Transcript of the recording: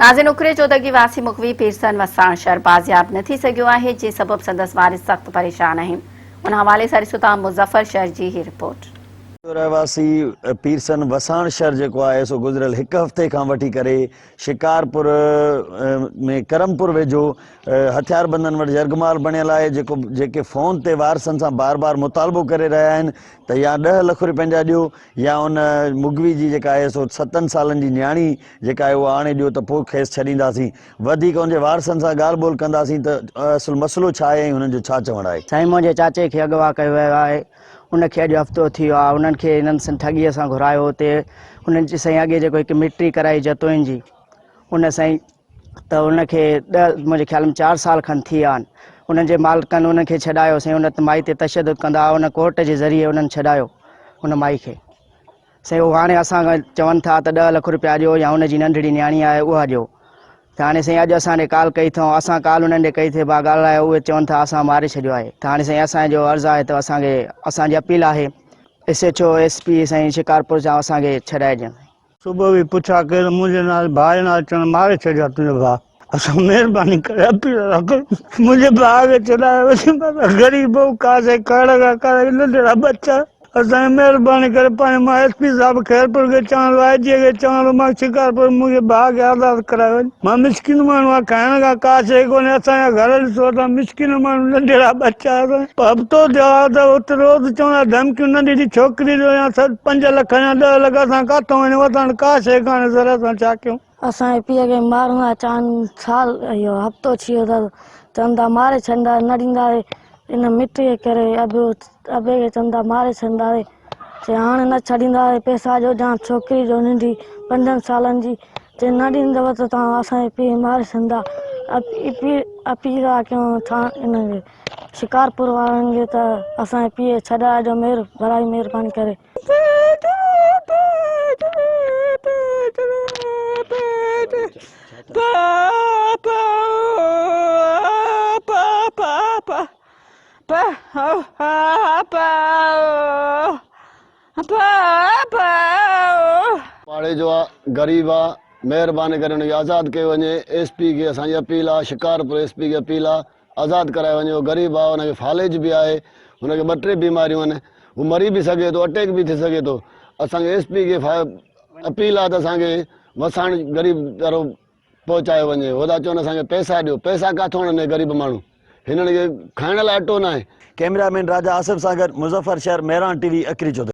ناظرين اکري چودڳي واسي مغوي پيرسن وساڻ شھر بازياب نه ٿي سگهيو آهي جنهن سبب سندس وارث سخت پريشان آهن ان حوالي سان ڏسو ٿا مظفر شھر جي هي رپورٽ. جو رهواسي پيرسن وساڻ شھر جيڪو آهي سو گذريل هڪ هفتي کان وٺي ڪري شڪارپور ۾ ڪرمپور ويجهو هٿياربندن وٽ يرغمال بڻيل آهي جيڪو جيڪي فون تي وارثن سان بار بار مطالبو ڪري رهيا آهن ته يا ڏهه لک روپين جا ڏيو يا ان مغوي جي جيڪا آهي سو ستن سالن جي نياڻي جيڪا آهي اها آڻي ڏيو ته پوء کيس ڇڏينداسين. وڌيڪ ان جي وارثن سان ڳالهه ٻولهه ڪنداسين ته اصل مسئلو ڇا آهي ۽ هنن جو ڇا چوڻ آهي. سائين منهنجي چاچي کي اغوا ڪيو ويو آهي ان کي اڄ هفتو ٿي ويو آهي انهن کي انهن سان ٺڳيء سان گهرايو اتي انهن جي سائين اڳي جيڪو هڪ مٽري ڪرائي جتوئين جي ان سائين ته ان کي ڏهه منهنجي خيال ۾ چار سال کن ٿي ويا آهن انهن جي مالڪن انهن کي ڇڏايو سائين ان مائي تي تشدد ڪندا هئا ان ڪورٽ جي ذريعي انهن ڇڏايو ان مائي کي سائين هو هاڻي اسان کان چون ٿا ته ڏهه لک روپيا ڏيو يا ان جي ننڍڙي نياڻي آهي اها ڏيو ته هاڻي سائين اڄ اسان ڏي ڪال ڪئي اٿئون اسان ڪال انهن ڏي ڪئي ٿي ڀا ڳالهايو اهي چون ٿا اسان ماري ڇڏيو آهي ته هاڻي سائين اسان جو عرض آهي ته اسان کي اسان جي اپيل آهي S H O S P سائين شڪارپور سان اسان کي ڇڏائي ڏين. صبح به پڇا ڪئي ته منهنجي نال ڀاء جي نال چڻ ماري ڇڏيو آهي تنهنجو ڀاء. اسان مهرباني ڪري اپيل ٿا ڪريون منهنجي ڀاء کي ڇڏايو وڃي بابا غريب آهيون ڪاسي کائڻ کان ڪانه ننڍڙا ٻچا اسان کي مهرباني ڪري پنهنجي مان ايس پي صاحب خيرپور کي چوان ٿو آء جي کي چوان ٿو مان شڪارپور منهنجي ڀاء کي آزاد ڪرايو وڃي مان مسڪين ماڻهو آهيان کائڻ کان ڪا شيء ڪونهي اسان جا گهر ڏسو اسان مسڪين ماڻهو ننڍڙا ٻچا اسان هفتو ٿيو آهي ته ات روز چوندا ڌمڪيون ننڍڙي ڇوڪري جو يا سر پنج لک يا ڏهه لک اسان ڪاٿو وڃون اسان وٽ ڪا شيء ڪانهي سر اسان ڇا ڪيون. اسان جي پيء کي مارڻ ٿا چاهن سال اهو هفتو ٿي ويو اٿس چون ٿا ماري ڇڏيندا نه ڏيندا ان مٽ جي ڪري ابي ابي کي چون ٿا ماري ڇڏيندا چي هاڻي نه ڇڏيندا پئسا جو جان ڇوڪري جو ننڍي پنجن سالن جي چي نه ڏيندو ته توهان اسان جي پيء کي ماري ڇڏيندا اپيل ٿا ڪيون ان کي شڪارپور وارن کي ته اسان جي پيء کي ڇڏائجو مهر برائي مهرباني ڪري. پاڙي جو آ غريب آ مهرباني ڪري ان کي آزاد ڪيو وڃي ايس پي کي اسان جي اپيل آ شڪارپور ايس پي کي اپيل آ آزاد ڪرايو وڃي هو غريب آ ان کي فالج به آهي هن کي ٻه ٽي بيماريون آهن هو مري به سگهي ٿو اٽيڪ به ٿي سگهي ٿو اسان کي ايس پي کي اپيل آ ته اسان کي وساڻ غريب وارو پهچايو وڃي هو ٿا چون اسان کي پئسا ڏيو پئسا ڪاٿو آڻن هي غريب ماڻهو هنن کي کائڻ لاء اٽو ناهي. ڪئميرا مين راجا آصف سان گڏ مظفر شهر مهراڻ ٽي وي اڪري چوڌري.